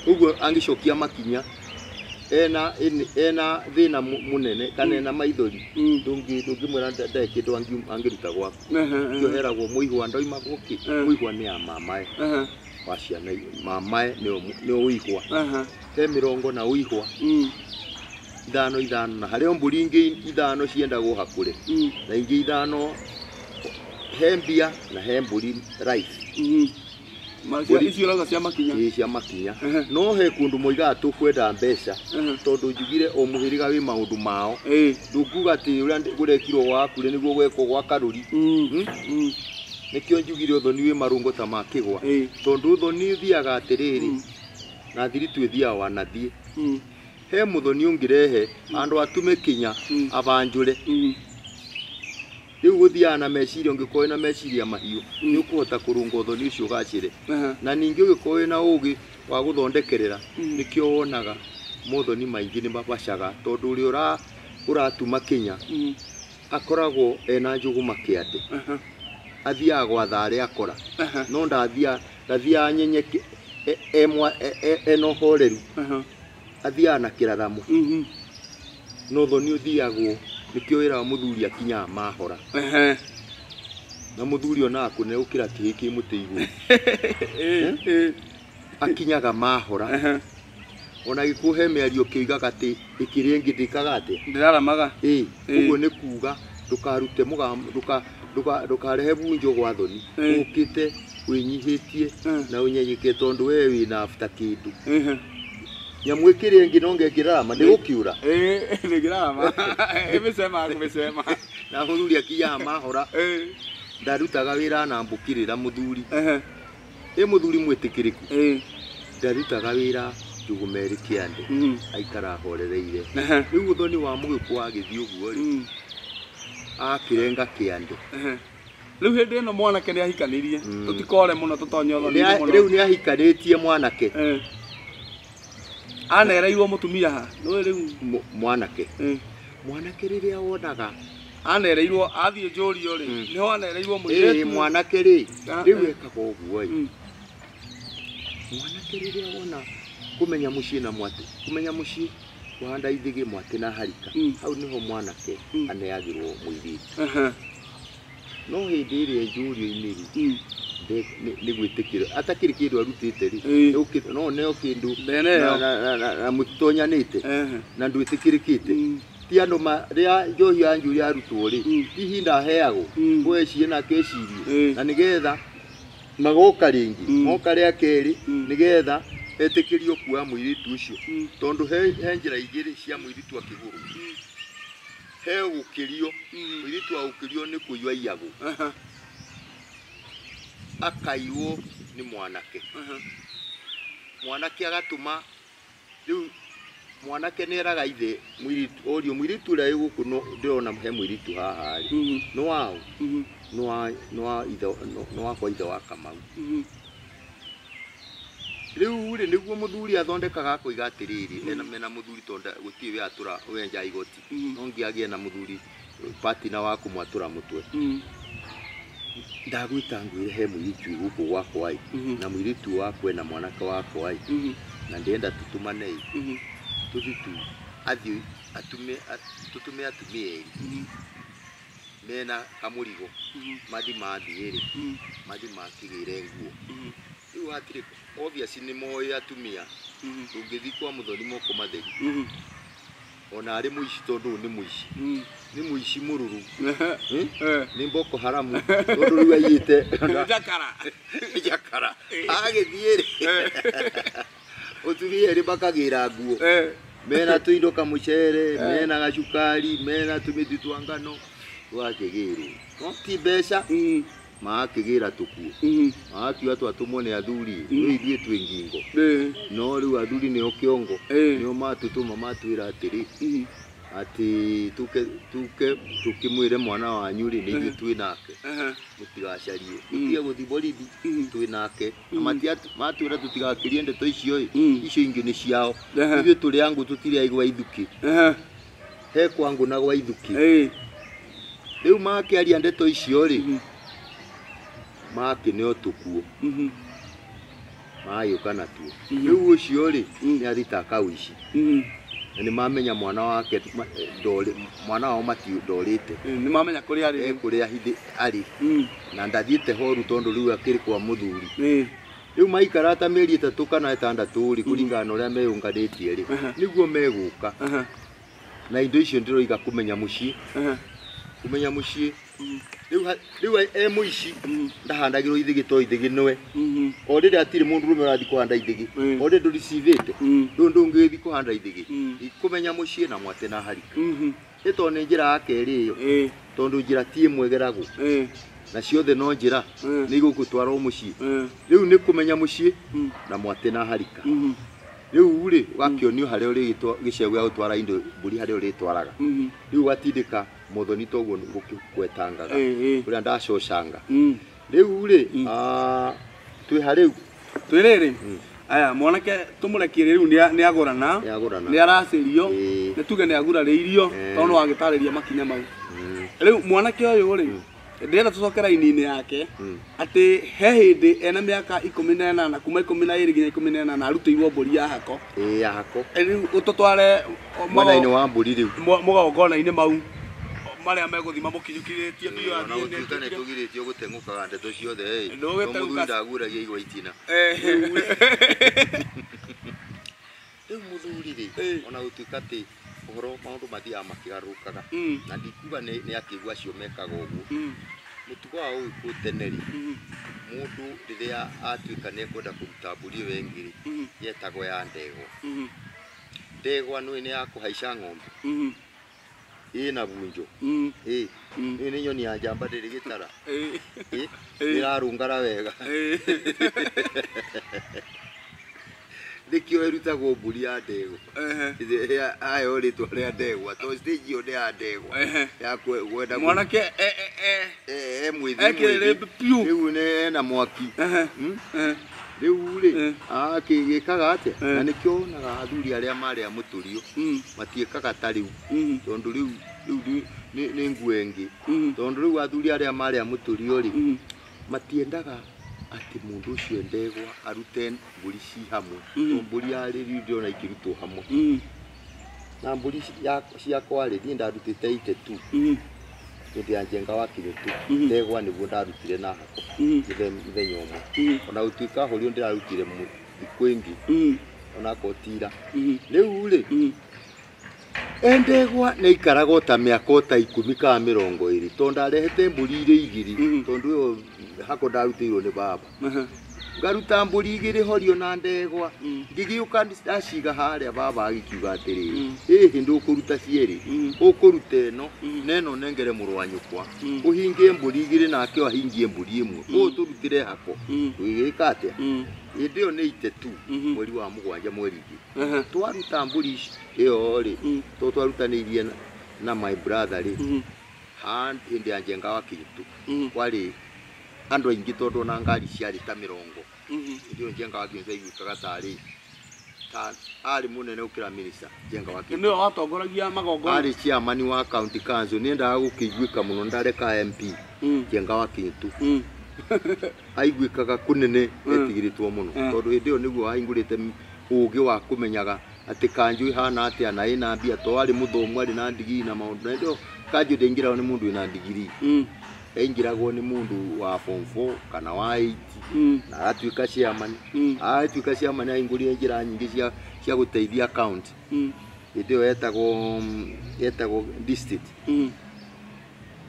Ũguo angĩcokia makinya ena ena thĩna mũnene kana ena maithori, ndũngĩmwĩra ndarĩ kĩndũ angĩruta gwaku. Kĩo heragwo mũihwa ndoimagwo kĩ, mũihwa nĩ ya mamae wa ciana, mamae nĩo ũihwa. He mĩrongo na ũihwa ithano ithano, na harĩ o mbũri ingĩ ithano ciendagwo hakũre, na ingĩ ithano he mbia na he mbũri rice. Icio ũrauga cia makinya. Ĩĩ, cia makinya. No he kũndũ moigaga tũkwenda mbeca, tondũ njugire o mũhĩrĩga wĩ maũndũ mao. Ndũngiuga atĩ ũrĩa gũrekirwo gwaku rĩ nĩguo gwekwo gwa Karũri. Nĩkĩo njugire ũthoni wĩ marũngo ta ma kĩgwa. Tondũ ũthoni ũthiaga atĩrĩrĩ, na thiritũ ĩthiaga wanathiĩ. He mũthoni ũngĩrehe handũ atume kinya abanjũre. Rĩu gũthiaga na meciria, ũngĩkorwo wĩna meciria mahiũ nĩ ũkũhota kũrũnga ũthoni ũcio ũgacĩre. Na ningĩ ũngĩkorwo wĩna ũgĩ wa gũthondekerera, nĩkĩo wonaga mothoni maingĩ nĩ mabacaga, tondũ ũrĩa ũratuma kinya akoragwo ena njũgũma kĩande. Athiaga gwatha arĩa akora, no ndathiaga nyenyeke ena ũhoreru, athiaga na kĩraramo. No ũthoni ũthiagwo, nĩkĩo wĩra wa mũthuri akinyaga mahora. Na mũthuri ona akũnene gũkĩra kĩhĩ kĩ mũtĩ igũrũ. Akinyaga mahora. Ona gĩkuũ he mĩario kĩoigaga atĩ ĩkĩrĩa ĩngĩ ndĩkaga atĩa? Ndĩraramaga. Ũguo nĩ kuga ndũkarute mũgambo, ndũkarehe bunjo gwa thoni. Ũkĩte wĩnyihĩtie na ũnyenyeke tondũ we wĩna after kĩndũ. Nyamũ ĩkĩrĩa ĩngĩ no ngĩngĩrarama ndĩgũkĩũra. Ndĩngĩrarama. Ĩmĩcema kũmĩcema. Na mũthuri akinyaga mahora. Ndarutaga wĩra na mbũkĩrĩra mũthuri. Ĩ mũthuri mwĩtĩkĩrĩku. Ndarutaga wĩra njũgũma ĩrĩ kĩande. Aikara ahorereire. Rĩu ũthoni wa mũgĩkũ wagĩthiĩ ũguo rĩ, akĩrenga kĩande. Rĩu hĩndĩ ĩno mwanake nĩ ahikanĩrie. Tũtikore mũno tũtonye ũthoni-inĩ mũno. Rĩu nĩ ahikanĩtie mwanake. Anereirwo mũtumia ha? Nĩũĩ rĩu mwanake. Mwanake rĩrĩa wonaga anereirwo athiĩ njũrio rĩ, nĩho anereirwo mũirĩtu. Mwanake rĩ, rĩu ekaga ũguo ĩ. Mwanake rĩrĩa wona kũmenya mũciĩ na mwatĩ, kũmenya mũciĩ kũhanda ithĩgĩ mwatĩ na harika, hau nĩho mwanake aneagĩrwo mũirĩtu. No hĩndĩ ĩrĩa njũrio-inĩ rĩ, nĩ gwĩtĩkĩrwo atakĩrĩ kĩndũ arutĩte rĩ, no neo kĩndũ na mũtitonyanĩte na ndwĩtĩkĩrĩkĩte. Ti andũ rĩa njohi ya njũri arutwo rĩ, ti ihinda aheagwo wecirie na akecirie, na nĩgetha magoka rĩngĩ, moka rĩa kerĩ, nĩgetha etĩkĩrio kuoya mũirĩtu ũcio. Tondũ he njĩra igĩrĩ cia mũirĩtu akĩgũrwo. He gũkĩrio, mũirĩtu agũkĩrio nĩ kũiywo aiyagwo. Akaiywo nĩ mwanake. Mwanake agatũma, rĩu mwanake nĩ eraga ithe mũirĩtu, orio mũirĩtu ũrĩa wĩ gũkũ no ndĩrona he mũirĩtu haha rĩ, nĩ waũ? Nĩ wakwa ithe wa Kamau. Rĩu rĩ nĩguo mũthuri athondekaga akoiga atĩrĩrĩ, ena mena mũthuri tondũ gũtirĩ wĩ atũra wenja igoti, no nginya agĩe na mũthuri partner wa kũmwatũra mũtwe. Ndagwĩta ngwĩre he mũirĩtu wĩ gũkũ gwakwa ĩ, na mũirĩtu wakwa ena mwanake wakwa ĩ, na ndĩrenda tũtũmane ĩ, tũthiĩ tu athiĩ atume tũtũme atumia erĩ mena kamũrigo, mathiĩ mathiĩ rĩ, mathiĩ makĩgĩre nguo. Rĩu hatirĩ obvious nĩ moĩ atumia, ndũngĩthiĩ kwa mũthoni moko matheri. Ona arĩ mũici tondũ ũyũ nĩ mũici. Nĩ mũici mũrũrũ. Nĩ Boko Haram tondũ rĩu aiyĩte. Njakara. Njakara. Agĩthiĩ rĩ, atumia erĩ makagĩra nguo. Mena tũindo kamũcere, mena gacukari, mena tũmĩtu twa ngano, tũgakĩgĩrwo. No ti mbeca, magakĩgĩra tũkuo. Magakiuga twatũmwo nĩ athuri, rĩu ithuĩ twĩ ngingo. No rĩu athuri nĩo kĩongo, nĩo matũtũma matwĩra atĩrĩ, atĩ tuke tũkĩmwĩre mwana wanyu rĩ, nĩ ithuĩ twĩ nake. Mũtigacarie. Mũtige gũthiĩ borithi, twĩ nake. Na matwĩra tũtigakĩrie ndeto icio ĩ, icio ingĩ nĩ ciao. Ithuĩ tũrĩ angũ tũtirĩ a gwa ithukĩ. He kwa ngũ na gwa ithukĩ. Rĩu makĩaria ndeto icio rĩ, makĩneo tũkuo. Magagĩũka natuo. Rĩu ũcio rĩ nĩ athitaka ũici. Na nĩ mamenya mwana wake mwana wao ndorĩte. Nĩ mamenya kũrĩa arĩ. Kũrĩa arĩ. Na ndathiĩte horu tondũ rĩu akĩrĩ kwa mũthuri. Rĩu maikara ta mĩeri 3 kana 6 rĩ kũringana na ũrĩa meyũnganĩtie rĩ nĩguo megũka. Na indo icio ndĩroiga kũmenya mũciĩ. Kũmenya mũciĩ. Rĩu e mũici ndahandagĩrwo ithĩgĩ to ithĩgĩ nĩwe. O rĩrĩa atirĩ mũndũ ũrũme ũrathiĩ kũhanda ithĩgĩ. O rĩrĩa ndũricivĩte. Rĩu ndũngĩgĩthiĩ kũhanda ithĩgĩ. Kũmenya mũciĩ na mwate na harika. Ĩ tondũ nĩ njĩra ya kerĩ ĩyo. Tondũ njĩra ti ĩmwe ĩgeragwo. Na ciothe no njĩra nĩ igũgũtwara o mũciĩ. Rĩu nĩ kũmenya mũciĩ na mwate na harika. Rĩu rĩ ũgakĩonio harĩa ũrĩgĩtwa gĩcegũ gĩa gũtwara indo mbũri harĩa ũrĩtwaraga. Rĩu ũgatindĩka mũthoni toguo gũkĩgwetangaga. Ũrĩa ndacocanga. Rĩu rĩ twĩ ha rĩu? Twĩ rĩrĩ. Aya mwanake tũmũrekie rĩu nĩ agũrana. Nĩ aracĩrio. Nĩ tuge nĩ agurarĩirio tondũ no agĩtarĩria makinya mau. Rĩu mwanake ũyũ rĩ ndĩrenda tũcoke raini-inĩ yake atĩ he hĩndĩ ena mĩaka 18 kuma 12 nginya 18 arutĩirwo mbũri ya hako. Ya hako. Rĩu ũtũtware mwena-inĩ wa mbũri rĩu. Mũgongona-inĩ mau marĩa megũthima mũkinyũkithĩtie biũ athiĩ. Ona gũtuĩka nĩ tũgirĩtio gũteng'ũkaga ndeto ciothe ĩ. Mũthuri ndaguragia igwa itina. Rĩu mũthuri rĩ ona gũtuĩka atĩ ũhoro maũndũ mathiaga makĩgarũrũkaga. Na ndikuga nĩ akĩigua acio mekaga ũguo. Mũtugo wa ũgĩkũyũ tene rĩ mũndũ rĩrĩa atuĩka nĩ ekwenda kũruta mbũri ĩyo ĩngĩ rĩ yetagwo ya ndegwa. Ndegwa nĩ ya kũhaica ng'ombe. Ĩna bunjo. Ĩ nĩ nyoni ya njamba ndĩrĩ gĩtara. Ĩrarũngara wega. Nĩkĩo ĩrutagwo mbũri ya ndegwa. Ayo rĩtwa rĩa ndegwa tondũ stage ĩyo nĩ ya ndegwa. Ya kwenda mwanake mwĩthĩ mwĩthĩ. Rĩu nĩ ena mwaki. Rĩu rĩ akĩgĩkaga atĩa? Na nĩkĩo wonaga athuri arĩa marĩ a mũtũrio matiĩkaga ta rĩu. Tondũ rĩu nĩ nguo ĩngĩ. Tondũ rĩu athuri arĩa marĩ a mũtũrio rĩ matiendaga atĩ mũndũ ũcio ndegwa arute mbũri ci hamwe. Tondũ mbũri ya rĩu ndĩrona ikĩrutwo hamwe. Na mbũri ciakwa rĩ niĩ ndarutĩte 82. Hĩndĩ ya Njenga wa Kĩnyũtũ ndegwa nĩguo ndarutire na hako mũthenya ũmwe. Ona gũtuĩka horio ndĩrarutire thikũ ĩngĩ onakorwo ti ira. Rĩu rĩ ndegwa nĩ aikaraga o ta mĩaka o ta 10 kana 20 tondũ ndarehete mbũri irĩ igĩrĩ tondũ ĩyo hako ndarutĩirwo nĩ baba. Ngaruta mbũri igĩrĩ horio na ndegwa ngĩgĩũka ndaciga harĩa baba agĩkiuga atĩrĩrĩ ĩhĩ ndũkũruta cierĩ ũkũruta ĩno na ĩno nengere mũrũ wa nyũkwa ũhingie mbũri igĩrĩ nake ahingie mbũri ĩmwe ũũ tũrutĩre hako tũgĩgĩka atĩa? Hĩndĩ ĩyo nĩ 82 mweri wa 7 mweri ingĩ twaruta mbũri ĩyo rĩ tondũ twarutanĩirie na my brother rĩ hĩndĩ ya Njenga wa Kĩnyũtũ kwarĩ andũ aingĩ tondũ ona ngari ciarĩ ta 20. Hĩndĩ ĩyo Njenga wa Kĩnyũtũ aiguĩkaga tarĩ ta arĩ mũnene gũkĩra minister Njenga wa Kĩnyũtũ. Nĩwe watongoragia magongona. Arĩ chairman wa county council nĩendaga gũkĩiguĩka mũno ndareka MP Njenga wa Kĩnyũtũ. Aiguĩkaga kũnene etigĩrĩtwo mũno tondũ hĩndĩ ĩyo nĩguo ahingũrĩte ũgĩ wa kũmenyaga atĩ kanjũ ĩhana atĩa na ĩna mbia to arĩ mũthomu arĩ na ndigiri na maũndũ. Na hĩndĩ ĩyo kanjũ ndĩaingĩragwo nĩ mũndũ wĩna ndigiri. Aingĩragwo nĩ mũndũ wa form 4 kana wa 8 na agatuĩka chairman. Agatuĩka chairman ahingũrire njĩra nyingĩ cia gũteithia county. Hĩndĩ ĩyo yetagwo district.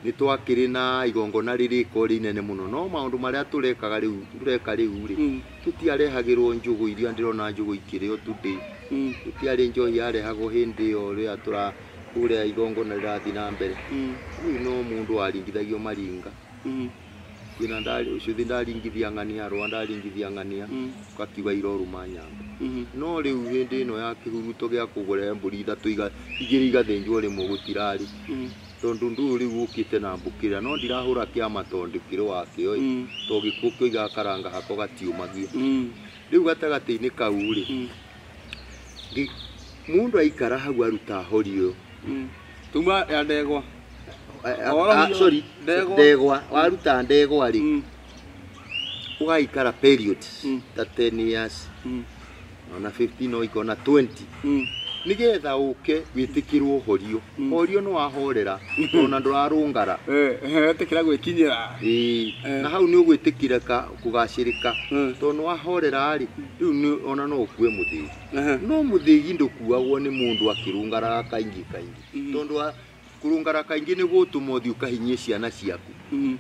Nĩ twakĩrĩ na igongona rĩrĩko rĩnene mũno no maũndũ marĩa tũrekaga rĩu tũreka rĩu rĩ tũtiarehagĩrwo njũgũ iria ndĩrona njũgũ ikĩrĩo today. Tũtiarĩ njohi yarehagwo hĩndĩ ĩyo rĩrĩa tũra kũrĩa igongona rĩrathiĩ na mbere. Rĩu no mũndũ waringithagio maringa. Kwĩna ũcio ndaringithia ng'ania rũa ndaringithia ng'ania ũgakiuga irorũma nyambo. No rĩu hĩndĩ ĩno ya kĩhuruto gĩa kũgũra mbũri 3 igĩrĩ igathĩnjwo rĩmwe gũtirarĩ. Tondũ ndũyũ rĩu ũkĩte na mbũkĩra no ndirahũra kĩama tondũ kĩrĩ wakĩo ĩ to gĩkuũ kĩoigaga karanga hako gatiũmagia. Rĩu gatagatĩ-inĩ kau rĩ mũndũ aikara hau aruta horio. Tuma ya ndegwa. Sorry, ndegwa. Waruta ndegwa rĩ. Ũgaikara periods ta 10 years ona 15 no ikona 20 nigetha uke witikirwo horio. Horio no wahorera ona ndurarungara. Etikira gwikinyira. Na hau ni ugwitikireka kugacirika tondu wahorera ri riu ona no ukue muthigi. No muthigi ndukuagwo ni mundu akirungaraga kaingi kaingi tondu kurungara kaingi ni gutuma uthi ukahinyie ciana ciaku.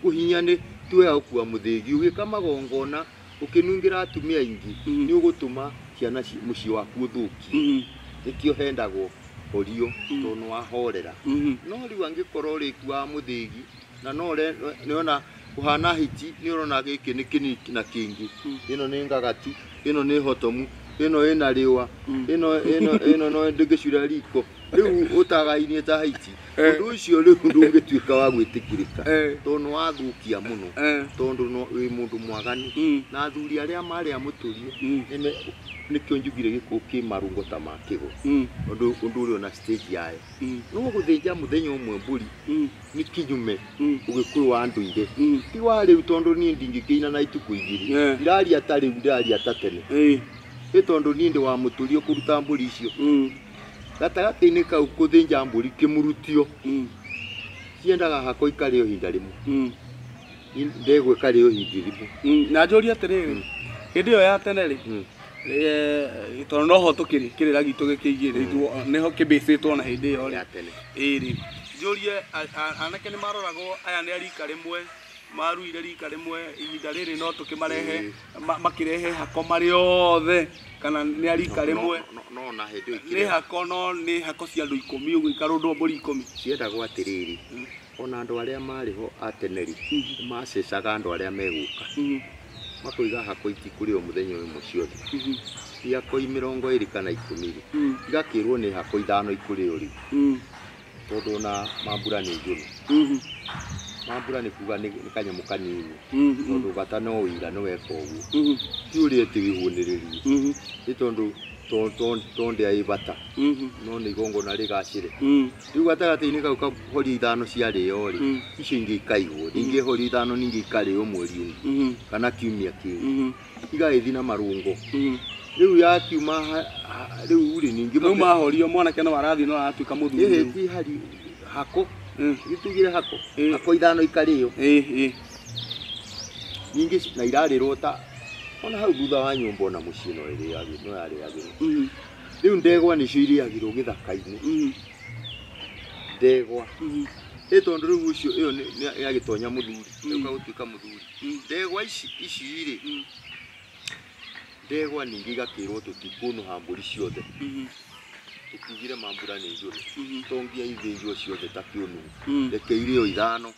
Kuhinya ni tuwe ukua muthigi ugika magongona ukinungira atumia aingi ni ugutuma ciana mucii waku uthuki. Nikio hendagwo horio tondu wahorera. No riu angikorwo urikuaga muthigi na no niona kuhana hiti ni urona giki ni kiniki na kingi ino ni ngagatu ino ni hotomu ino ina riwa ino ino ino no ndingicura riko riu utagainie ta hiti undu ucio riu ndungituika wa gwitikirika tondu wathukia muno tondu no wi mundu mwaganu na athuri aria mari a muturio nikio njugire giku ki marungo ta ma kigo undu uri na stage yayo no guthinja muthenya umwe mburi ni kinyume ugikuru wa nduire ti wa riu tondu ni ndingikiina na ituku igiri ndiraria ta riu ndiraria ta tene ĩ tondu ni ndi wa muturio kuruta mburi icio gatagati-inĩ kau kuthinja mburi kimurutio ciendaga hako ikarĩo ihinda rĩmwe ndegwa ĩkarĩo ihinda rĩmwe. Na njũrie atĩrĩrĩ hĩndĩ ĩyo ya tene rĩ tondu noho tukiri kirira gitu gikiigĩrĩtwo niho kĩbĩcĩtwo na hĩndĩ ĩyo rĩ ĩrĩ njũrie anake nĩ maroragwo aya nĩ a rika rĩmwe maruire rika rĩmwe ihinda rĩrĩ no tũkĩmarehe makĩrehe hako marĩ othe kana nĩ a rika rĩmwe no na hĩndĩ ĩyo nĩ hako no nĩ hako cia andũ 10 ũguo ikarũndwo mbũri 10 ciendagwo atĩrĩrĩ ona andũ arĩa marĩ ho a tene rĩ macecaga andũ arĩa megũka makoiga hako itikũrĩo mũthenya ũmwe ciothe ihako 20 kana 10 rĩ igakĩrwo nĩ hako 5 ikũrĩo rĩu tondũ ona mambura nĩ njũru. Mambura nĩ kuga nĩ kanyamũ kanini tondũ bata no wĩira nĩ weka ũguo ti ũrĩa atĩ wĩhũnĩrĩrie nĩ tondũ tondĩa ĩ bata no nĩ igongona rĩgacĩre. Rĩu gatagatĩ-inĩ kau kahoria 5 ciarĩo rĩ icio ingĩ ikaigwo ningĩ horia 5 ningĩ ikarĩo mweri ũngĩ kana kiumia kĩngĩ igagĩthiĩ na marũngo. Rĩu yakiuma rĩu rĩ ningĩ rĩu mahorio mwanake no arathiĩ no aratuĩka mũthuri rĩu ti hari hako gĩtugire hako hako 5 ikarĩo ningĩ na irarĩrwo ta ona hau thutha wa nyũmba ona mũciĩ no ĩrĩagĩrwo no yarĩagĩrwo. Rĩu ndegwa nĩcio irĩagĩrwo gĩthaka-inĩ ndegwa ĩ tondũ rĩu ũcio ĩyo yagĩtonya mũthuri ĩũka gũtuĩka mũthuri ndegwa ici rĩ ndegwa ningĩ igakĩrwo tũtikũnũha mbũri ciothe tũkiugire mambura nĩ njũru tongia ithĩnjwo ciothe ta kĩũnũhu reke irĩo 5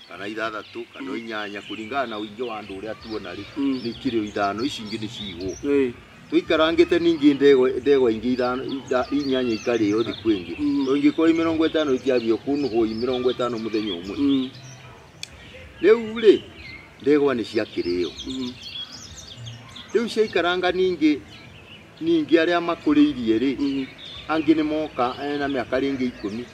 kana 6 kana 8 kũringana na ũingĩ wa andũ ũrĩa tuona rĩ nĩ ikĩrĩo 5 ici ingĩ nĩ ciigwo tũikarangĩte ningĩ ndegwa ingĩ 5 8 ikarĩo thikũ ĩngĩ to ingĩkorwo 50 itiambia kũnũhwo 50 mũthenya ũmwe. Rĩu rĩ ndegwa nĩ ciakĩrĩo rĩu ciaikaranga ningĩ arĩa makũrĩirie rĩ angĩ nĩ moka ena mĩaka rĩngĩ 10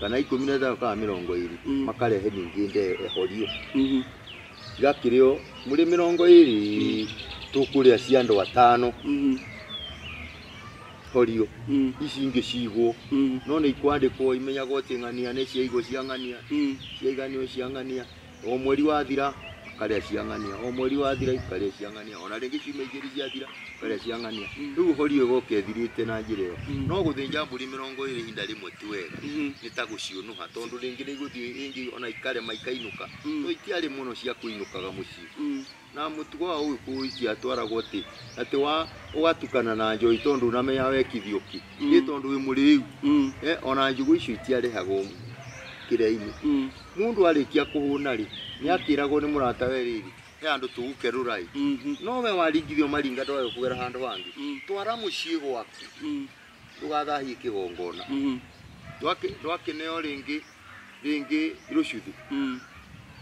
kana 15 kana 20 makarehe ningĩ horio igakĩrĩo mũrĩ 20 tũkũrĩa cia andũ 5 horio ici ingĩ cigwo no nĩ ikwandĩkwo imenyagwo atĩ ng'ania nĩ ciaigwo cia ng'ania ciaiganio cia ng'ania o mweri wathira karĩa cia ng'ania o mweri wathira ikarĩa cia ng'ania ona rĩngĩ ciumia igĩrĩ ciathira karĩa cia ng'ania rĩu horio ĩgoka ĩthirĩte na njĩra ĩyo. No gũthĩnja mbũri 20 ihinda rĩmwe ti wega nĩ ta gũciũnũha tondũ rĩngĩ nĩ igũthiĩ ĩngĩ ona ikarema ikainũka to itiarĩ mũno cia kũinũkaga mũciĩ na mũtugo wa ũgĩkũyũ itiatwaragwo atĩ wa ũgatukana na njohi tondũ ũnamenya wekithio kĩ nĩ tondũ wĩ mũrĩu ona njũgũ icio itiarĩhagwo kĩrĩa-inĩ. Mũndũ arĩkia kũhũna rĩ nĩ akĩragwo nĩ mũratawe rĩrĩ he handũ tũgũkerũra ĩ no we waringithio maringa ndwae kũgera handũ hangĩ twara mũciĩ gwaku ndũgathahie kĩgongona ndwakĩneo rĩngĩ rũcuthi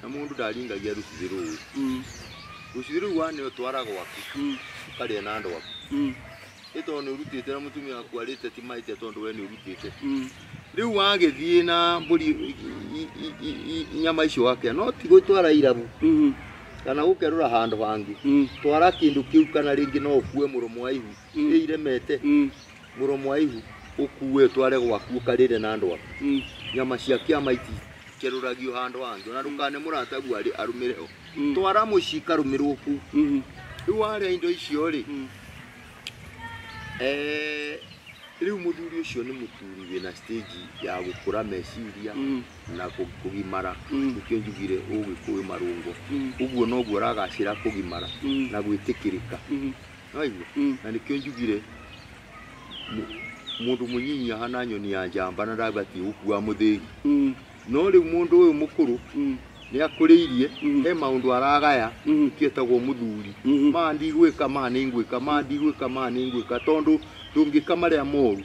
na mũndũ ndaringagia rũcuthi rũu rũcuthi rũu waneo twara gwaku ũkarĩa na andũ aku ĩ tondũ nĩ ũrutĩte na mũtumia waku arĩte ti mahĩtia tondũ we nĩ ũrutĩte. Rĩu wagĩthiĩ na mbũri nyama icio wakĩa no ti gũtwara irabu Kana gũkerũra handũ hangĩ. Twara kĩndũ kĩu kana rĩngĩ no ũkue mũromo wa ihu. Ĩiremete mũromo wa ihu ũkue ũtware gwaku ũkarĩre na andũ aku. Nyama cia kĩama itikerũragio handũ hangĩ. Ona ndũkane mũrataguo arũmĩre ho. Twara mũciĩ karũmĩrwo kũu. Rĩu warĩa indo icio rĩ, rĩu mũthuri ũcio nĩ mũthuri wĩna stage ya gũkũra meciria na kũgimara. Nĩkĩo njugire ũgĩkũyũ marũngo. Ũguo noguo ũragacĩra kũgimara na gwĩtĩkĩrĩka. Waigua? Na nĩkĩo njugire mũndũ mũnyinyi ahana nyoni ya njamba na ndabatiĩ gũkua mũthĩgi. No rĩu mũndũ ũyũ mũkũrũ nĩ akũrĩirie, he maũndũ aragaya, nĩkĩo etagwo mũthuri. Ma ndigwĩka, ma nĩngwĩka, ma ndigwĩka, ma nĩngwĩka, tondũ ndũngĩka marĩa moru.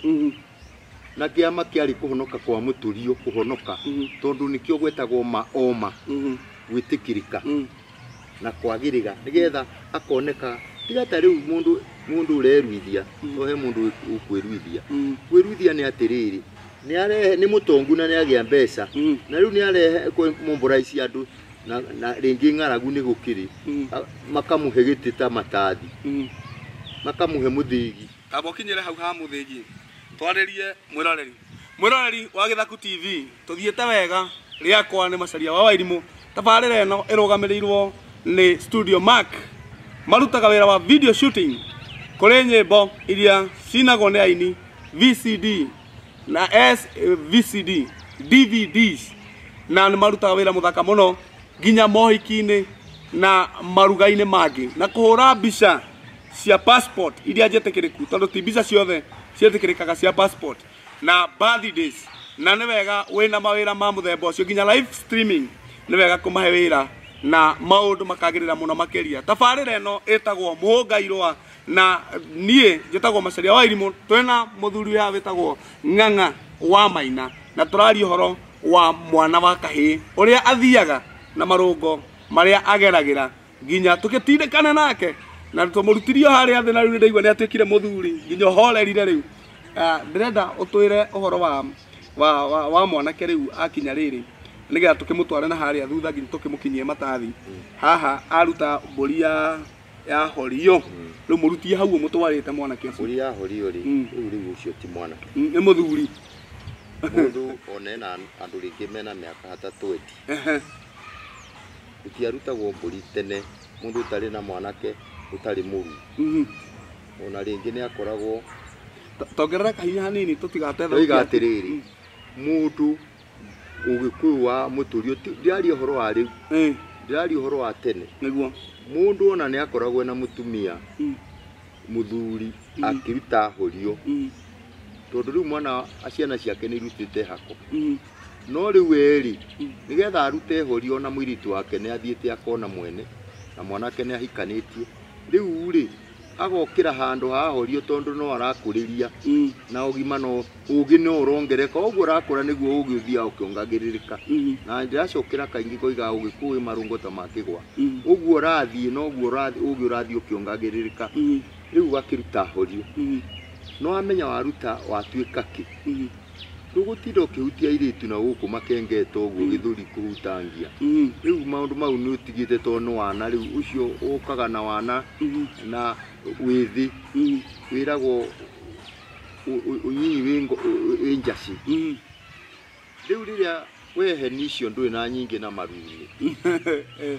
Na kĩama kĩarĩ kũhonoka kwa mũtũrio, kũhonoka, tondũ nĩkĩo gwetagwo ma oma, gwĩtĩkĩrĩka na kwagĩrĩra, nĩgetha akoneka. Tiga ta rĩu mũndũ ũreruithia, to he mũndũ ũkwĩruithia. Kwĩruithia nĩ atĩrĩrĩ, nĩ arehe, nĩ mũtongu na nĩ agĩa mbeca, na rĩu nĩ arehe mombora ici andũ na rĩngĩ ng'aragu nĩ gũkĩrĩ, makamũhe gĩtĩ ta matathi, makamũhe mũthĩgi. Tamba ũkinyĩre hau ha mũthĩgi, twarĩrie mwĩroreri. Mwĩroreri wa Gĩthaku TV, tũthiĩte wega, rĩakwa nĩ Macharia wa Wairimũ. Tabarĩra ĩno ĩrũgamĩrĩirwo nĩ Studio Mark. Marutaga wĩra wa video shooting kũrĩ nyĩmbo iria cinagwo nĩ aini VCD na SVCD, DVDs, na nĩ marutaga wĩra mũthaka mũno nginya mohiki-inĩ na maruga-inĩ mangĩ, na kũhũra mbica cia passport iria njĩtĩkĩrĩku, tondũ ti mbica ciothe ciĩtĩkĩrĩkaga cia passport na birthdays. Na nĩ wega wĩna mawĩra ma mũthemba ũcio, nginya live streaming nĩ wega kũmahe wĩra na maũndũ makagĩrĩra mũno makĩria. Tabarĩra ĩno ĩtagwo Mũhũnga Irũa, na niĩ njĩtagwo Macharia wa Irimũ. Twĩna mũthuri ũyũ wĩtagwo Ng'ang'a wa Maina, na tũraria ũhoro wa mwana wa kahĩĩ ũrĩa athiaga na marũngo marĩa ageragĩra nginya tũgĩtindĩkane nake na tũmũrutirie harĩa thĩ, na rĩu nĩndaigua nĩ atuĩkire mũthuri nginya ũhorerire rĩu. Ndĩrenda ũtwĩre ũhoro wa mwanake rĩu akinya rĩrĩ, nĩgetha tũkĩmũtware na harĩa thutha nginya tũkĩmũkinyie matathi. Haha aruta mbũri ya horio, rĩu mũrutie hau ũmũtwarĩte mwanake ũcio. Mbũri ya horio rĩ, rĩu ũcio ti mwanake, Nĩ mũthuri. Mũndũ ona ena andũ rĩngĩ mena mĩaka hata 20. Gũtiarutagwo mbũri tene mũndũ ũtarĩ na mwanake ũtarĩ mũruu. Ona rĩngĩ nĩ akoragwo. Tongerera kahinya hanini tũtigate. Ndoiga atĩrĩrĩ, mũndũ ũgĩkũyũ wa mũtũrio, ndĩraria ũhoro wa rĩu, ndĩraria ũhoro wa tene. Nĩguo. Mũndũ ona nĩ akoragwo na mũtumia mũthuri akĩruta horio, tondũ rĩu mwana ciana ciake nĩ irutĩte hako. No rĩu erĩ, nĩgetha arute horio na mũirĩtu wake nĩ athiĩte akona mwene, na mwanake nĩ ahikanĩtie. Rĩu rĩ, agokĩra handũ ha horio tondũ no arakũrĩria na ũgima no ũgĩ no ũrongereka, ũguo ũrakũra nĩguo ũgĩ ũthiaga ũkĩongagĩrĩrĩka. Na ndĩracokera kaingĩ koigaga ũgĩkũyũ marũngo ta ma kĩgwa. Ũguo ũrathiĩ noguo ũgĩ ũrathiĩ ũkĩongagĩrĩrĩka. Rĩu akĩruta horio. No amenya waruta watuĩka kĩ. Ndũgũtinda ũkĩhutia airĩtu na gũkũ makengete ũguo gĩthũri kũhutangia. Rĩu maũndũ mau nĩ ũtigĩte tondũ nĩ wana rĩu ũcio ũkaga na wana na wĩthĩ. Wĩragwo ũnyinyi wĩ njacĩ. Rĩu rĩrĩa weheni icio ndũrĩ na nyingĩ na maru-inĩ.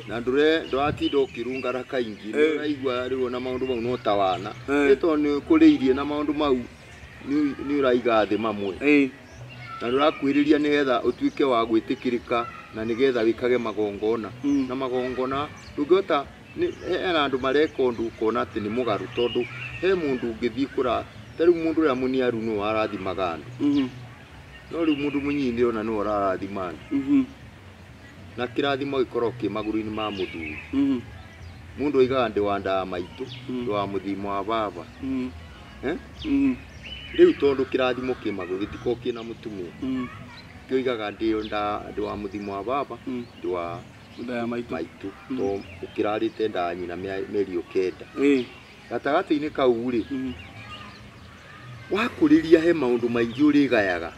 Na ndũratinda ũkĩrungara kaingĩ. Ũraigua rĩu ona maũndũ mau no ta wana. Nĩ tondũ nĩ ũkũrĩirie na maũndũ mau nĩ ũraiga thĩ mamwe. Na ndũrakuhĩrĩria nĩgetha ũtuĩke wa gwĩtĩkĩrĩka na nĩgetha wĩkage magongona. Na magongona ndũngĩhota, hena andũ mareka ũndũ ũkona atĩ nĩ mũgarũ, tondũ he mũndũ ũngĩthiĩ kũra, ta rĩu mũndũ ũrĩa mũniaru nĩwe arathimaga andũ. No rĩu mũndũ mũnyinyi ndĩrona nĩwe ũrarathima andũ. Na kĩrathimo gĩkoragwo kĩ magũrũ-inĩ ma mũthuri. Mũndũ oigaga ndĩ wa nda ya maitũ, ndĩ wa mũthimo wa baba. Rĩu tondũ kĩrathimo kĩ magũrũ gĩtikoragwo kĩna mũtumia. Kĩoigaga ndĩ wa mũthimo wa baba, ndĩ wa nda ya maitũ. Maitũ. To ũkĩrarĩte nda ya nyina mĩeri kenda. Gatagatĩ-inĩ kau rĩ, wakũrĩria he maũndũ maingĩ ũrĩgayaga.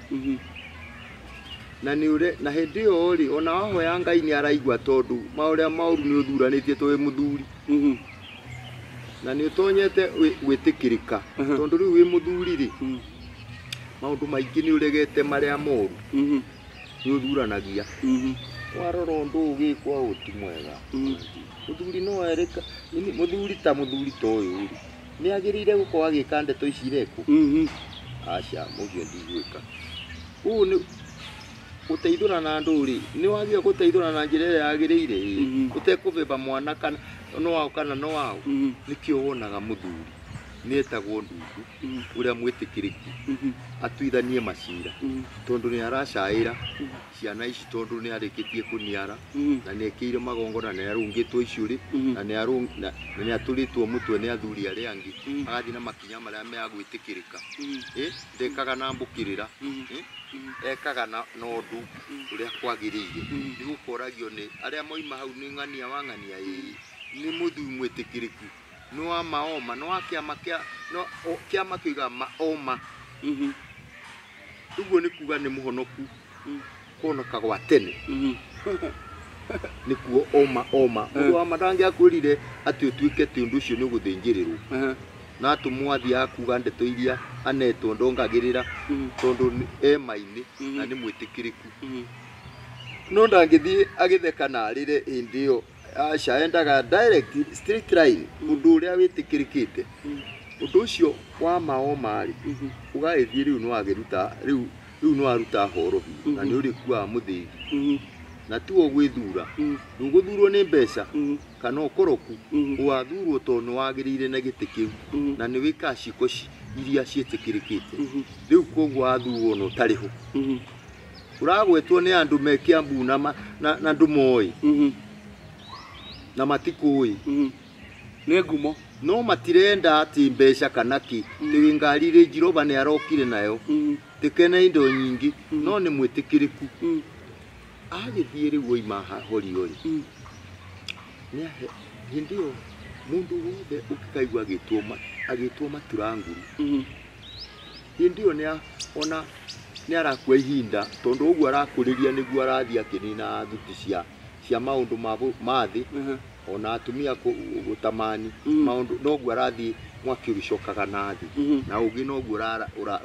Na nĩ ũre na hĩndĩ ĩyo rĩ ona wahoya Ngai nĩ araigua tondũ maũrĩa maũru nĩ ũthuranĩtie to wĩ mũthuri. Na nĩ ũtonyete gwĩtĩkĩrĩka tondũ rĩu wĩ mũthuri rĩ maũndũ maingĩ nĩ ũregete marĩa moru nĩ ũthuranagia. Warora ũndũ ũgĩkwo ũũ ti mwega. Mũthuri no erĩka mũthuri ta mũthuri ta ũyũ rĩ nĩ agĩrĩire gũkorwo agĩka ndeto ici irekwo. Aca mũcio ndigwĩka. Ũũ nĩ gũteithũra na andũ rĩ nĩ wagĩrĩire gũteithũra na njĩra ĩrĩa yagĩrĩire ũtekũbeba mwana kana no wao kana no wao. Nĩkĩo wonaga mũthuri nĩ etagwo ndundu ũrĩa mwĩtĩkĩrĩku atuithanie macira tondũ nĩ aracaĩra ciana ici tondũ nĩ arĩkĩtie kũniara na nĩ ekĩire magongona na nĩ arũngĩtwo icũrĩ na nĩ atũrĩtwo mũtwe nĩ athuri arĩa angĩ agathiĩ na makinya marĩa me agwĩtĩkĩrĩka. Ndekaga na mbũkĩrĩra ekaga na ũndũ ũrĩa kwagĩrĩire. Nĩ gũkoragio nĩ arĩa moima hau nĩ ng'ania wa ng'ania nĩ mũthuri mwĩtĩkĩrĩku nĩ wa maoma nĩ wa kĩama kĩa no kĩama kĩugaga maoma. Ũguo nĩ kuga nĩ mũhonoku kũhonoka gwa tene nĩkuo oma oma. Mũndũ wa ma ndangĩakwĩrire atĩ ũtuĩke atĩ ũndũ ũcio nĩ ũgũthĩnjĩrĩrwo na atũmwo athiaga kuga ndeto iria anetwo ndongagĩrĩra tondũ e ma-inĩ na nĩ mwĩtĩkĩrĩku. No ndangĩthiĩ agĩtheka na arĩre hĩndĩ ĩyo aca endaga direct straight line ũndũ ũrĩa wĩtĩkĩrĩkĩte. Ũndũ ũcio wa maoma rĩ ũgagĩthiĩ rĩu nĩ wagĩruta rĩu nĩ waruta horohio na nĩ ũrĩkuaga mũthĩgi na tiwe ũgwĩthura ndũgũthurwo nĩ mbeca kana ũkoroku ũgathurwo tondũ nĩ wagĩrĩire na gĩtĩ kĩu na nĩ wĩkaga ciĩko iria ciĩtĩkĩrĩkĩte. Rĩu koguo wathurwo na ũtarĩ ho ũragwetwo nĩ andũ me Kiambu na ndũmoĩ na matikũĩ nĩ ngumo no matirenda atĩ mbeca kana kĩ tĩ ngari Range Rover nĩ arokire nayo tĩkene indo nyingĩ no nĩ mwĩtĩkĩrĩku. Agĩthiĩ rĩu oima horio rĩ hĩndĩ ĩyo mũndũ wothe ũngĩkaigua agĩtwo maturanguru hĩndĩ ĩyo ona nĩ arakua ihinda tondũ ũguo arakũrĩria nĩguo arathiĩ akĩnina thuti cia maũndũ ma thĩ ona atumia gũtamani maũndũ noguo arathiĩ mwaki ũgĩcokaga na thĩ na ũngĩ noguo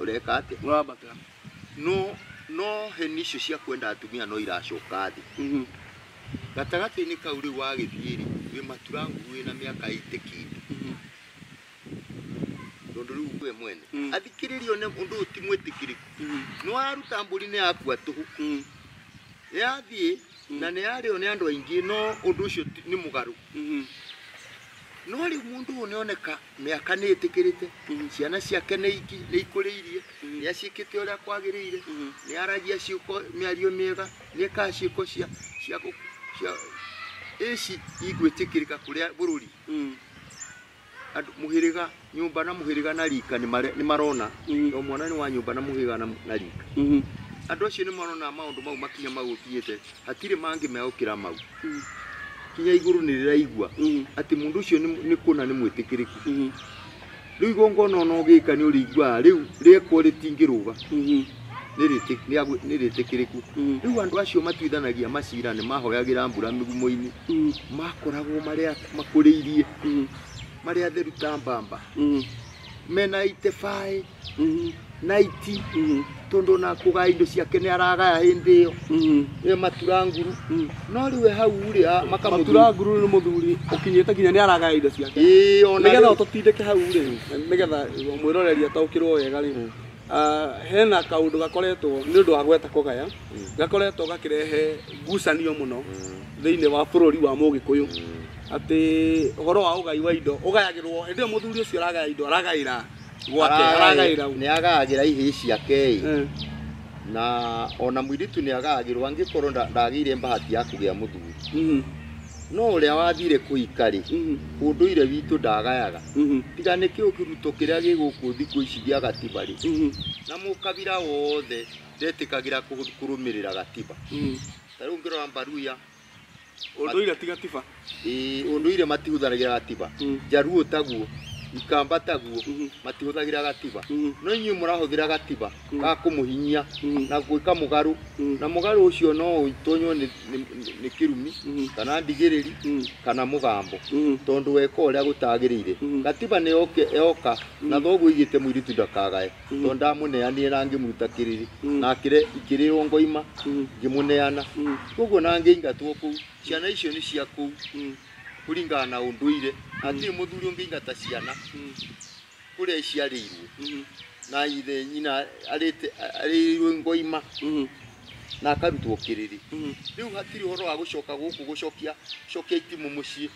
ũreka atĩa ũrambata. No heni icio cia kwenda atumia no iracoka thĩ. Gatagatĩ-inĩ kau rĩu wagĩthiĩ rĩ wĩ maturanguru wĩna mĩaka 80 kĩndũ tondũ rĩu we mwene athikĩrĩrio nĩ ũndũ ũyũ ti mwĩtĩkĩrĩku. Nĩ waruta mbũri nĩ yakua tũhũ yathiĩ na nĩ yarĩo nĩ andũ aingĩ no ũndũ ũcio nĩ mũgarũ. No rĩu mũndũ ũyũ nĩoneka mĩaka nĩ ĩtĩkĩrĩte ciana ciake nĩ ikũrĩirie nĩ aciĩkĩte ũrĩa kwagĩrĩire nĩ aragia ciĩko mĩario mĩega nĩ ekaga ciĩko cia ici igwĩtĩkĩrĩka kũrĩa bũrũri. Andũ mũhĩrĩga nyũmba na mũhĩrĩga na rika nĩ marona o mwana nĩ wa nyũmba na mũhĩrĩga na rika. Andũ acio nĩ marona maũndũ mau makinya mau ũkinyĩte hatirĩ mangĩ megũkĩra mau. Kinya igũrũ nĩ rĩraigua atĩ mũndũ ũcio nĩ kũna nĩ mwĩtĩkĩrĩku. Rĩu igongona ona ũgĩka nĩ ũrĩiguaga rĩu rĩekwo rĩtingĩrũga nĩ rĩtĩkĩrĩku. Rĩu andũ acio matuithanagia macira nĩ mahoyagĩra mbura mĩgumo-inĩ makoragwo marĩa makũrĩirie marĩa atheru ta mbamba mena 85 90 tondũ ona kũgaya indo ciake nĩ aragaya hĩndĩ ĩyo ĩ maturanguru. No rĩu hau rĩ maturanguru nĩ mũthuri ũkinyĩte nginya nĩ aragaya indo ciake nĩgetha ũtũtindĩke hau rĩ nĩgetha mwĩroreri ataũkĩrwo wega rĩ hena kaũndũ gakoretwo nĩ ũndũ wa gweta kũgaya gakoretwo gakĩrehe ngucanio mũno thĩinĩ wa bũrũri wa Mũgĩkũyũ atĩ ũhoro wa ũgai wa indo ũgayagĩrwo hĩndĩ ĩyo mũthuri ũcio aragaya indo aragaĩra gwake aragaĩra nĩ agayagĩra ihĩĩ ciake na ona mũirĩtu nĩ agayagĩrwo angĩkorwo ndagĩire bahati ya kũgĩa mũthuri. No ũrĩa wathire kũhika rĩ ũndũire witũ ndagayaga tiga nĩkĩo kĩruto kĩrĩa gĩ gũkũ thikũ ici gĩa gatiba rĩ na mũkabira wothe ndetĩkagĩra kũrũmĩrĩra gatiba. Ta rĩu ũngĩrora Mbaruya ũndũire ti gatiba ũndũire matihũthagĩra gatiba Njaruo taguo Ikamba taguo matihũthagĩra gatiba no inyuĩ mũrahũthĩra gatiba ga kũmũhinyia na gwĩka mũgarũ na mũgarũ ũcio no ũtonywo nĩ kĩrumi kana ndigĩrĩri kana mũgambo tondũ weka ũrĩa gũtagĩrĩire gatiba nĩ yoka na thoguo igĩte mũirĩtu ndakagae tondũ ndamũneanire na ngĩmũruta kĩrĩrĩ na ikĩrĩrwo ngoima ngĩmũneana koguo na ngĩingatwo kũu ciana icio nĩ cia kũu kũringana na ũndũire hatirĩ mũthuri ũngĩingata ciana kũrĩa iciarĩirwo na ithe nyina arĩirwo ngoima na akarutwo kĩrĩrĩ rĩu hatirĩ ũhoro wa gũcoka gũkũ gũcokia cokia itimũ mũciĩ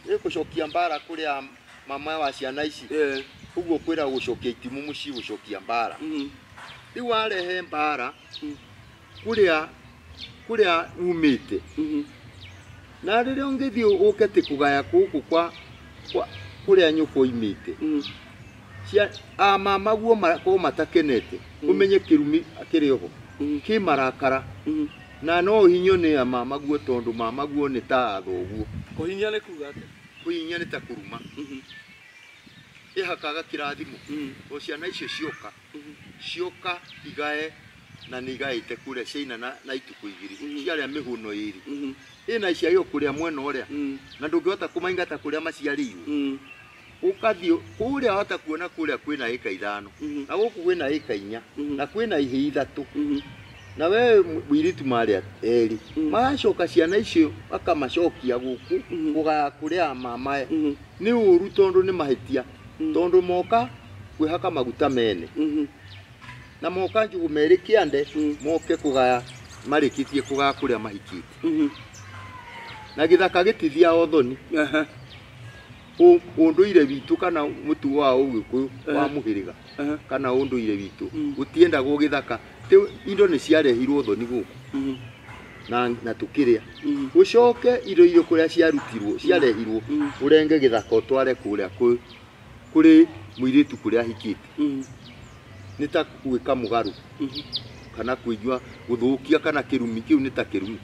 ĩ gũcokia mbara kũrĩa mama wa ciana ici ũguo kwĩra gũcokia itimũ mũciĩ gũcokia mbara rĩu warehe mbara kũrĩa kũrĩa umĩte na rĩrĩa ũngĩthiĩ ũke tĩ kũgaya gũkũ kwa kũrĩa nyũkwa oimĩte a mama guo makorwo matakenete ũmenye kĩrumi kĩrĩ oho kĩ marakara na no ũhinyio nĩ a mama guo tondũ mama guo nĩ ta thoguo kũhinyia nĩ kuga atĩa kũhinyia nĩ ta kũruma ĩhakaga kĩrathimo o ciana icio cioka cioka igae na nĩ igaĩte kũrĩa ciaina na itukũ igĩrĩ ciarĩa mĩhũno ĩrĩ ĩna iciarĩirwo kũrĩa mwena ũrĩa na ndũngĩhota kũmaingata kũrĩa maciarĩirwo ũkathiĩ kũrĩa wahota kuona kũrĩa kwĩna ĩka 5 na gũkũ kwĩna ĩka 4 na kwĩna ihĩĩ 3 na we mũirĩtu marĩa erĩ magacoka ciana icio akamacokia gũkũ kũgaya kũrĩa mamae nĩ ũru tondũ nĩ mahĩtia tondũ moka kwĩhaka maguta mene na moka njugu merĩ kĩande moke kũgaya marĩkĩtie kũgaya kũrĩa mahikĩte na gĩthaka gĩtithiaga ũthoni ũndũire witũ kana mũtugo wa ũgĩkũyũ wa mũhĩrĩga kana ũndũire witũ gũtiendagwo gĩthaka indo nĩ ciarehirwo ũthoni gũkũ na tũkĩrĩa ũcoke indo iria kũrĩa ciarutirwo ciarehirwo ũrenge gĩthaka ũtware kũrĩa kũrĩ mũirĩtu kũrĩa ahikĩte nĩ ta gwĩka mũgarũ kana kũigua gũthũkia kana kĩrumi kĩu nĩ ta kĩrumi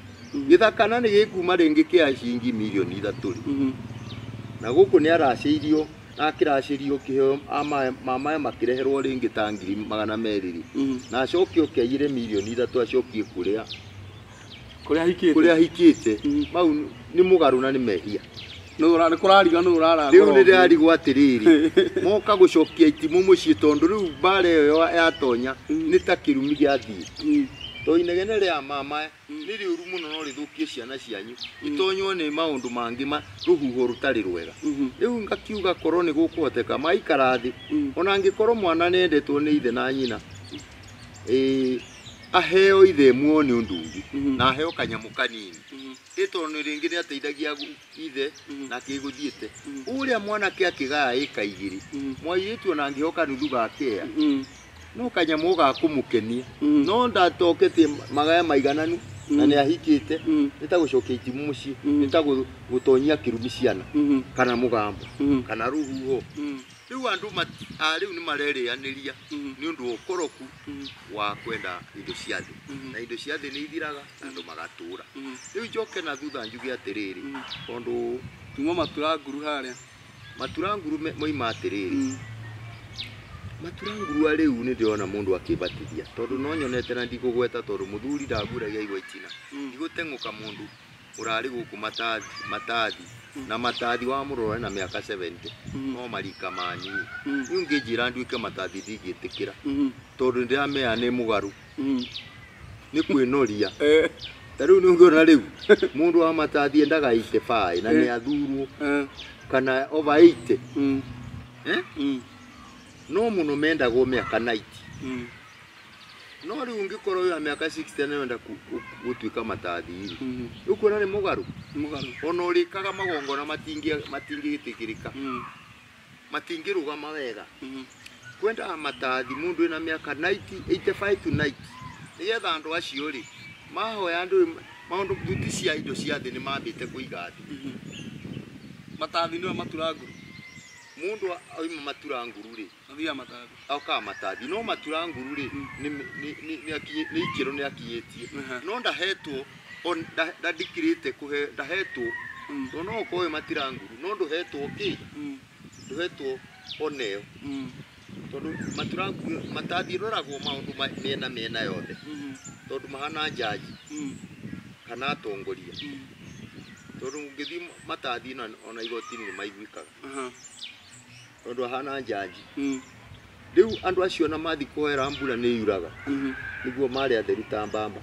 gĩthaka na nĩ gĩkuma rĩngĩ kĩa ciringi mirioni 3 rĩ na gũkũ nĩ aracĩirio na akĩracĩrio kĩheo mamae makĩreherwo rĩngĩ ta 200,000 rĩ na acoke oke aiyĩre mirioni 3 acokie kũrĩa kũrĩa ahikĩte mau nĩ mũgarũ na nĩ mehia nĩ kũrariga nĩ ũraragũra rĩu nĩ ndĩrarigwo atĩrĩrĩ moka gũcokia itimũ mũciĩ tondũ rĩu mbara ĩyo yatonya nĩ ta kĩrumi gĩathiĩ to inegene rĩa mama nĩ rĩũru mũno no rĩthũkie ciana cianyu itonywo nĩ maũndũ mangĩ ma rũhuho rũtarĩ rwega rĩu ngakiuga korwo nĩ gũkũhoteka maikara thĩ ona angĩkorwo mwana nĩendetwo nĩ ithe na nyina aheo ithe muo nĩ ũndũ ũngĩ na aheo kanyamũ kanini ĩ tondũ nĩ rĩngĩ nĩateithagia ithe na kĩgũthiĩte ũrĩa mwanake akĩgaya ĩka 2 mwairĩtu ona angĩhoka nuthu gakea no kanyamũ ga kũmũkenia no ndatoketie magaya maigananu na nĩ ahikĩte nĩ ta gũcokia itimũ mũciĩ nĩ ta gũtonyia kĩrumi ciana kana mũgambo kana rũhuho rĩu andũ rĩu nĩ marerĩanĩria nĩ ũndũ wa ũkoroku wa kwenda indo cia thĩ na indo cia thĩ nĩ ithiraga na andũ magatũra rĩu njoke na thutha njuge atĩrĩrĩ tondũ tuma matura nguru harĩa matura nguru moima atĩrĩrĩ matura nguru rĩu nĩ ndĩrona mũndũ akĩbatithia tondũ no nyonete na ndikũgweta tondũ mũthuri ndaguragia igwa itina ndigũteng'ũka mũndũ ũrarĩ gũkũ matathi na matathi wa mũrora na mĩaka 70 no marika manyu niĩ ũngĩnjĩra nduĩke matathi ndingĩtĩkĩra tondũ nĩndĩramenya nĩ mũgarũ nĩ kwĩnoria ta rĩu nĩ ũngĩona rĩu mũndũ wa matathi endaga 85 na nĩ athurwo kana over 80 no mũno mendagwo mĩaka 90 no rĩu ũngĩkorwo wĩ wa mĩaka 60 na wenda gũtuĩka matathi rĩ ũkuona nĩ mũgarũ ona ũrĩkaga magongona matingĩgĩtĩkĩrĩka matingĩrũgama wega kwendaga matathi mũndũ wĩna mĩaka 90 85 to 90 nĩgetha andũ acio rĩ mahoya andũ maũndũ thuti cia indo cia thĩ nĩ mambĩte kũiga thĩ matathi nĩwe matura nguru mũndũ oima matura nguru rĩ athiaga matathi okaga matathi no matura nguru rĩ nĩ ikĩro nĩ akinyĩtie no ndahetwo ndandikirĩte kũhe ndahetwo tondũ no ũkorwo wĩ matira nguru no ndũhetwo kĩ Ũhetwo oneo. Tondũ matathi roragwo maũndũ mĩena mĩena yothe. Tondũ mahana njaji kana atongoria. Tondũ ũngĩthiĩ matathi ona igoti-inĩ nĩ maiguĩkaga. Tondũ ahana njaji. Rĩu andũ acio na mathi kũhoera mbura nĩ yuraga. Nĩguo marĩ atheru ta mbamba.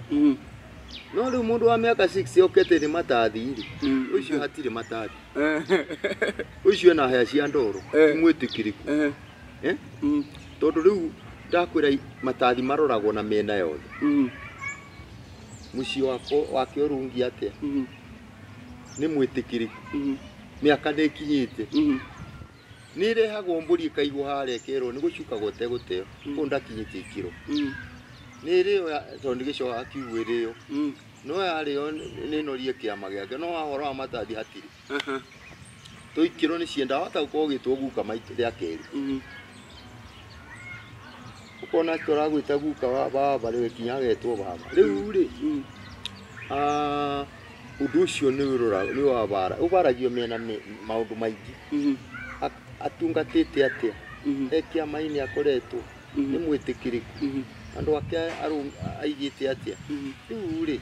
No rĩu mũndũ wa mĩaka 6 okete nĩ matathi rĩ. Ũcio hatirĩ matathi. Ũcio ena hĩa cia ndoro. Ti mwĩtĩkĩrĩku. Tondũ rĩu ndakwĩra matathi maroragwo na mĩena yothe. Mũciĩ wake ũrũngi atĩa? Nĩ mwĩtĩkĩrĩku. Mĩaka nĩ ĩkinyĩte. Nĩ ĩrehagwo mbũri ĩkaigwo harĩa ĩkerwo nĩ gũcukagwo ĩtegũteo. Kũu ndakinyĩtie ikĩro. Nĩ ĩrĩo tondũ nĩ gĩcokaga kiugo ĩrĩo. No yarĩo nĩ norie kĩama gĩake no wahoro wa matathi hatirĩ. To ikĩro nĩ cienda wahota gũkorwo ũgĩtwo guka maitũ rĩa kerĩ. Ũkona tũragwĩta guka wa baba rĩu kinya agetwo baba. Rĩu rĩ ũndũ ũcio nĩ wa bara ũbaragio mĩena maũndũ maingĩ. Atungatĩte atĩa? E kĩama-inĩ akoretwo nĩ mwĩtĩkĩrĩku. Andũ ake aigĩte atĩa? Rĩu rĩ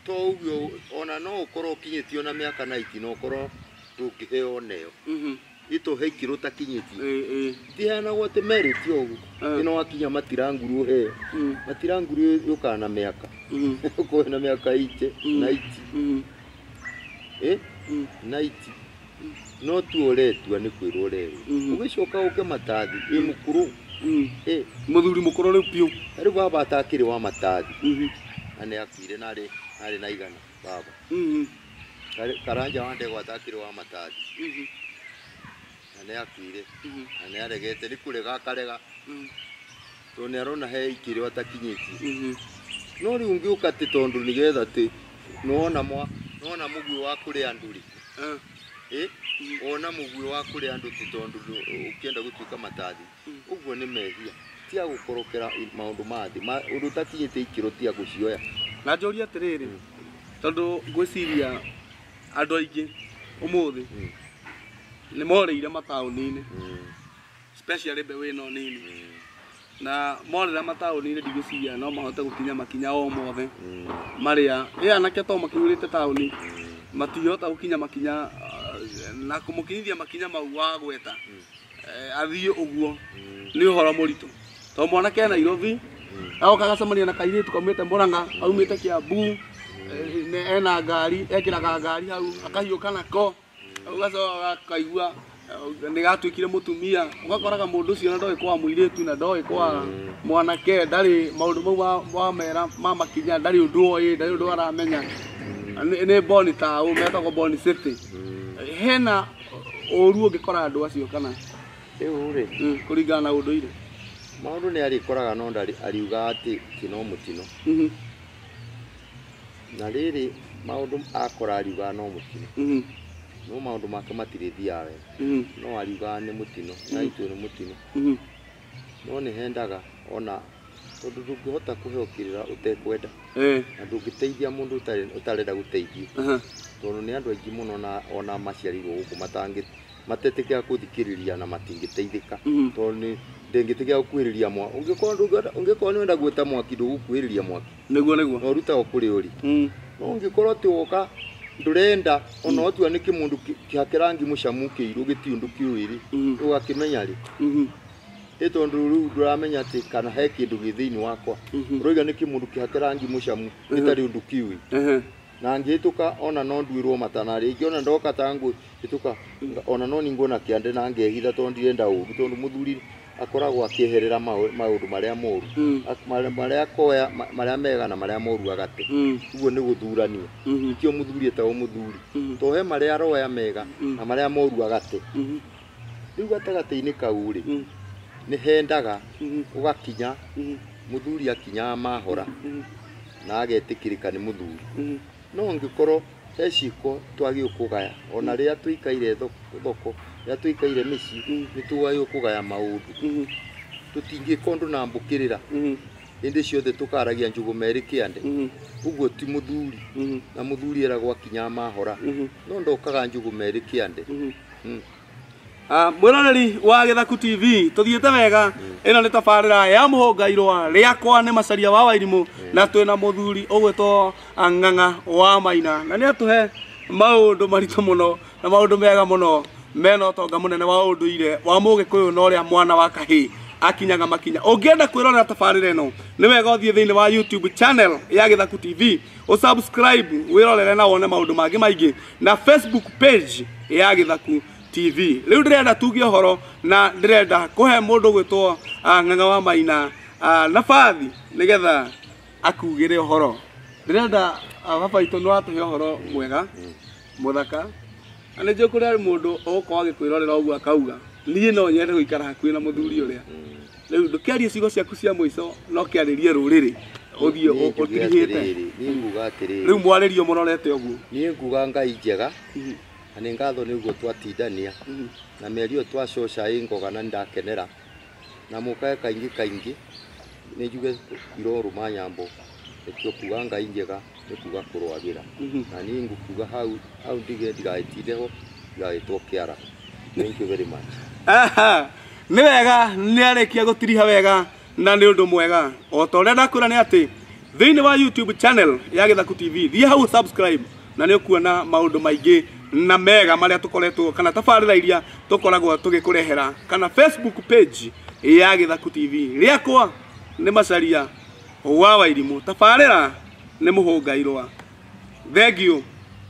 to ũguo ona no ũkorwo ũkinyĩtio na mĩaka 90 no ũkorwo ndũngĩheo neo. Ito he ikĩro ũtakinyĩtie. Tiheanagwo atĩ merĩtio ũguo. Ĩno wakinya matiranguru ũheo. Matiranguru yũkaga na mĩaka. Ũkorwo na mĩaka 80, 90. 90. No tu ũretua nĩ kwĩrwo ũrerwo. Ũgĩcoka ũke matathi ĩ mũkũrũ. Mũthuri mũkũrũ rĩu piũ. Rĩu baba atakĩrĩ wa matathi. Na nĩ akuire na arĩ na igana baba. Karanja wa Ndegwa atakĩrĩ wa matathi. Na nĩ akuire. Na nĩ aregete nĩ kũrega akarega. Tondũ nĩ arona he ikĩro atakinyĩtie. No rĩu ũngĩũka atĩ tondũ nĩgetha atĩ nĩwona mũguĩ wa kũrĩa andũ rĩ. Wona mũguĩ wa kũrĩa andũ ti tondũ ũkĩenda gũtuĩka matathi. Ũguo nĩ mehia. Tia gũkorokera maũndũ ma thĩ. Ũndũ ũtakinyĩte ikĩro tia gũcioya. Na njũrie atĩrĩrĩ, tondũ ngwĩciria andũ aingĩ ũmũthĩ nĩ morĩire mataũni-inĩ. Especially mbeũ ĩno nini. Na morĩra mataũni-inĩ ndigwĩciria no mahote gũkinya makinya o mothe marĩa ĩ anake to makiurĩte taũni matingĩhota gũkinya makinya na kũmũkinyithia makinya mau wa gweta athiĩ ũguo nĩ ũhoro mũritũ. Tondũ mwanake e Nairobi agoka agacemania na kairĩtu kaumĩte Murang'a aumĩte Kiambu ena ngari ekĩraga ngari hau akahiũka nako ũgacoka akaigua nĩ gatuĩkire mũtumia. Ũgakoraga mũndũ ũcio na ndoĩ kwa mũirĩtu na ndoĩ kwa mwanake ndarĩ maũndũ mau wa mera ma makinya ndarĩ ũndũ oĩ ndarĩ ũndũ aramenya. Nĩ boni taũ metagwo boni city. Hena ũru ũngĩkora andũ acio kana rĩu rĩ kũringana na ũndũire maũndũ nĩ arĩkoraga no ndarĩ ariuga atĩ ti no mũtino. Na rĩrĩ maũndũ akora ariuga no mũtino. No maũndũ make matirĩthiaga wega. No ariugaga nĩ mũtino na ithuĩ nĩ mũtino. No nĩ hendaga ona tondũ ndũngĩhota kũheo kĩrĩra ũtekwenda. Na ndũngĩteithia mũndũ ũtarenda gũteithio. Tondũ nĩ andũ aingĩ mũno na ona maciarirwo gũkũ matetĩkĩra gũthikĩrĩria na matingĩteithĩka. Tondũ nĩ ndĩngĩtĩkĩra gũkuhĩrĩria mwaki. Ũngĩkorwo nĩ wenda gwĩta mwaki ndũgũkuhĩrĩria mwaki. Nĩguo nĩguo. No ũrutagwo kũrĩa ũrĩ. No ũngĩkorwo atĩ woka ndũrenda ona watua nĩ kĩmũndũ kĩhake rangi mũcamu kĩirũ gĩtirĩ ũndũ kĩũĩ rĩ, ũgakĩmenya rĩ. Ĩ tondũ rĩu ndũramenya atĩ kana he kĩndũ gĩ thĩinĩ wakwa. Ũroiga nĩ kĩmũndũ kĩhake rangi mũcamu gĩtarĩ ũndũ kĩũĩ. Na ngĩhĩtũka ona no nduĩrwo matana rĩngĩ ona ndoka ta ngũhĩtũka ona no ningwo na kĩande na ngehitha tondũ ndirenda ũru tondũ mũthuri akoragwo akĩeherera maũndũ marĩa moru. Marĩa akoya marĩa mega na marĩa moru agate. Ũguo nĩ gũthurania. Nĩkĩo mũthuri etagwo mũthuri. To he marĩa aroya mega na marĩa moru agate. Rĩu gatagatĩ-inĩ kau rĩ nĩ hendaga ũgakinya mũthuri akinyaga mahora na agetĩkĩrĩka nĩ mũthuri. No ũngĩkorwo he ciĩko twagĩrĩirwo kũgaya ona rĩrĩa tũikaire thoko rĩrĩa tũikaire mĩciĩ nĩ twagĩrĩirwo kũgaya maũndũ. Tũtingĩka ũndũ na mbũkĩrĩra. Hĩndĩ ciothe tũkaragia njũgũma ĩrĩ kĩande. Ũguo ti mũthuri. Na mũthuri eragwo akinyaga mahora. No ndokaga njũgũma ĩrĩ kĩande. Mwĩroreri wa Gĩthaku TV, tũthiĩte wega. Ĩno nĩ tabarĩra ya mũhũnga irũa rĩakwa nĩ Macharia wa Wairimũ, na twĩna mũthuri ũgwĩtwo Ng'ang'a wa Maina, na nĩ atũhe maũndũ maritũ mũno na maũndũ mega mũno mena ũtonga mũnene wa ũndũire wa mũgĩkũyũ na ũrĩa mwana wa kahĩĩ akinyaga makinya. Ũngĩenda kwĩrorera tabarĩra ĩno nĩ wega ũthiĩ thĩinĩ wa YouTube channel ya Gĩthaku TV, ũsubscribe wĩrorere na wone maũndũ mangĩ maingĩ, na Facebook page ya Gĩthaku TV. Rĩu ndĩrenda tuge ũhoro na ndĩrenda kũhe mũndũ gwĩtwo Ng'ang'a wa Maina nabathi nĩgetha akugĩre ũhoro. Ndĩrenda baba witũ nĩ watũhe ũhoro mwega mũthaka, na nĩ njũĩ kũrĩ mũndũ ũgũkorwo agĩkwĩrorera ũguo akauga niĩ no nyende gũikara hakuhĩ na mũthuri ũrĩa. Rĩu ndũkĩarie ciugo ciaku cia mũico, no kĩarĩrie rũrĩrĩ ũthiĩ ũtirihĩte. Niĩ nguga atĩrĩrĩ, rĩu mwarĩrio mũrorete ũguo. Niĩ nguga Ngai njega na nĩ ngatho nĩ ũguo twatindania na mĩario twacoca ĩ ngoga na nĩndakenera, na mũkae kaingĩ kaingĩ nĩ njuge irorũma nyambo, nĩkĩo kuga Ngai njega nĩ kuga kũrwagĩra. Na niĩ ngũkuga hau hau ndige ndigagĩtinde ho ndigagĩtwo kĩara. Thank you very much. Nĩ wega, nĩ arĩkia gũtiriha wega na nĩ ũndũ mwega. O ta ũrĩa ndakwĩra nĩ atĩ thĩinĩ wa YouTube channel ya Gĩthaku TV, thiĩ hau subscribe na nĩ ũkuona maũndũ maingĩ na mega marĩa tũkoretwo kana tabarĩra iria tũkoragwo tũgĩkũrehera, kana Facebook page ya Gĩthaku TV. Rĩakwa nĩ Macharia wa Wairimũ, tabarĩra nĩ mũhũnga irũa. Thank you,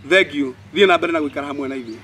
thank you. Thiĩ na mbere na gũikara hamwe na ithuĩ.